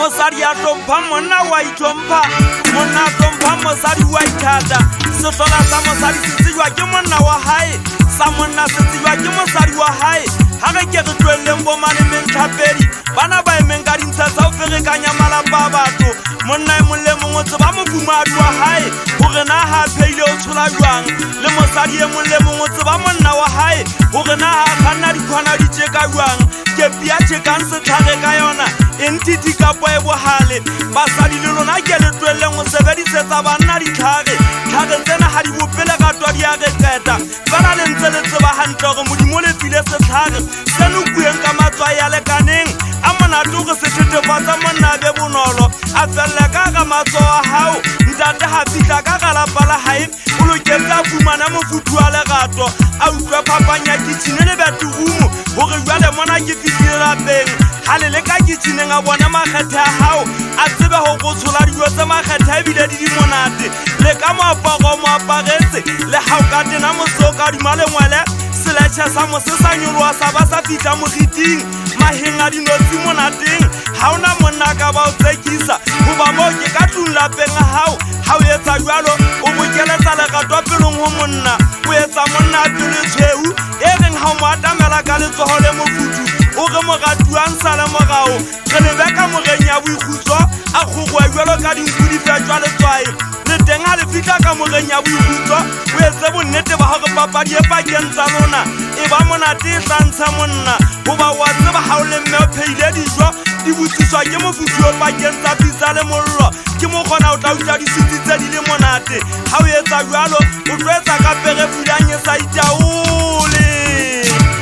Mosadi ya hlomphang monna wa itlhompha, monna a hlomphang mosadi wa ithata. Sehlola sa mosadi se tsejwa ke monna wa hae, sa monna se tsejwa ke mosadi wa hae. Ha re ke re tlohelleng bo malemeng tlhapedi, bana ba emeng ka dintsha tsa ho ferekanya malapa a batho. Monna e mong le mong o tseba mofumahadi wa hae hore na ha a pheile o tshola jwang, le mosadi e mong le mong o tseba monna wa hae hore na ha a kganna dikhwana di tjeka jwang. Kepi ya tjekang setlhare ka yona e nthithi kapo e bohale. Basadi le lona ke le tlohelleng ho sebedisetsa banna ditlhare. Tlhare tsena ha di bope lerato di a re qeta. Fela le ntse le tseba hantle hore Modimo le file setlhare se nokuweng ka matswai a lekaneng a monate hore se thethefatse monna a be bonolo, a felle ka hara matsoho a hao. Ntate ha fihla ka hara lapa la hae, o loketse a fumane mofuthu wa lerato, a utlwe phapang ya kitchen le bedroom hore jwale mona ke fihlile lapeng. Ha le le ka kitcheneng a bone makgethe a hao, a tsebe hore o tshola dijo tse makgethe ebile di di monate. Le ka moaparo o mo aparetse, le ha o ka tena mose o ka duma lengwele, seletjhe sa mose sa nyoloha sa ba sa fihla moriting, maheng a dinotshi monateng. Ha hona monna a ka ba o tsekisa, hoba moo ke ka tlung lapeng ha hao. Ha o etsa jwalo, o bokeletsa lerato pelong ho monna, o etsa monna a pelo e tshweu e reng ha o mo atamela ka letsoho le mofuthu, o re moratuwa a nsale morao. Re lebe ka moreng ya boikgutso, a kgoroha jwalo ka dinku di fetjwa letswai. Le teng ha le fihla ka moreng ya boikgutso, o etse bonnete ba hore papadi e pakeng tsa lona e ba monate, e hlantshe monna. Hoba wa tseba ha o le mme o pheile dijo, di botsiswa ke mofuthu o pakeng tsa pitsa le mollo, ke mo kgona o tla utlwa disutsi tse di le monate. Ha o etsa jwalo, o tlo etsa ka pere fulang e sa itaole.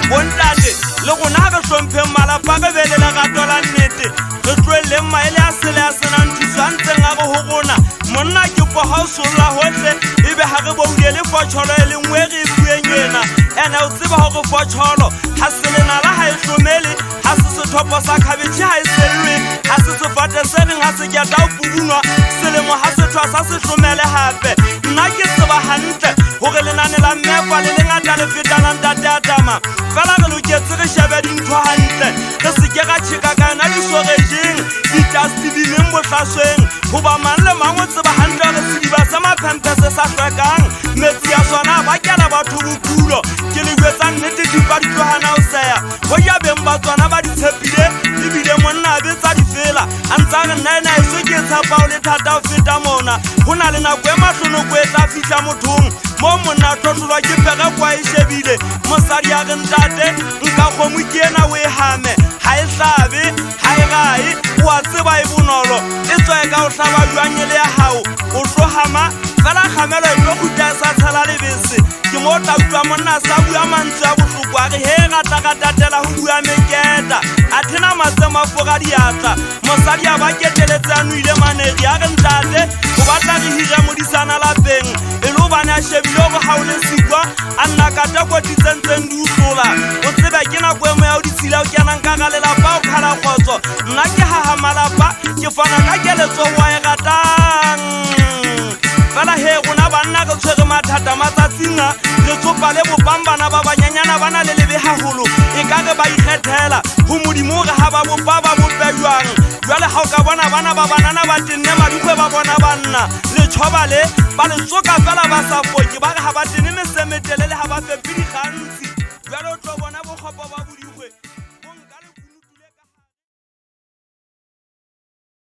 Bontate le rona ha re hlompheng malapa, re be le lerato la nnete, re tlohelleng maele a sele a senang thuso a ntseng a re ho rona monna ke poha o solla hohle, ebe ha re boule le fotjholo e le nngwe re e fuweng ena. Ene o tseba hore fotjholo ha se lenala ha e hlomele, ha se sethopo sa khabetjhe ha e sellwe, ha se sefate se reng ha se keta ho pudunwa, selemo ha se thwasa se hlomele hape. Nna ke tseba hantle hore lenane la mmefa le lengata le feta la ntate Adama. Fela re loketse re shebe dintho hantle, re se ke ra tjheka ka yona disorejeng, di-dustbineng bohlasweng. Hoba mang le mang o tseba hantle hore sediba sa maphemphe se sa hlwekang, metsi a sona a bakela batho bokulo. Ke le jwetsa nnete, thipa di tlohana ho seya, hoja beng ba tsona ba di tshepile, ebile monna a betsa difela a ntsa re nna ena eso ke tshepa ho le thata ho feta mona. Ho na le nako e mahlonoko e tla fihla mothong moo monna a tlo hlolwa ke pere kwa e shebile. Mosadi a re ntate nka kgomo ke ena o e hame, ha e hlabe ha e rae, o a tseba e bonolo, e tswe ka ho hlaba jwang e le ya hao. O tlo hama fela kgamelo e tlo kgutla e sa tshela lebese. Ke mo tla utlwa monna a sa bua mantswe a bohloko, a re he rata ka tatela ho bua meketa, a thena matse mafura diatla. Mosadi a ba keteletse a nwele maneri, a re ntate o batla re hire modisana lapeng, e le hobane a shebile hore ha o le sikwa a nna ka tekoti tse ntseng di utlola. O tsebe ke nako e moya o ditshila o kenang ka hara lelapa o khala kgotso. Nna ke haha malapa, ke fana ka keletso ho wa e ratang. Fela he rona banna re tshwere mathata matsatsing a, letsopa le bopang bana ba banyenyana ba na le lebe haholo, e ka re ba ikgethela ho Modimo hore ha ba bopa ba bope jwang. Jwale ha o ka bona bana ba banana ba tenne madikwe ba bona banna letjhoba le ba le tsoka fela ba sa foke, ba re ha ba tene mesemetelele ha ba fepe dikgantshi. Jwale o tlo bona bokgopo ba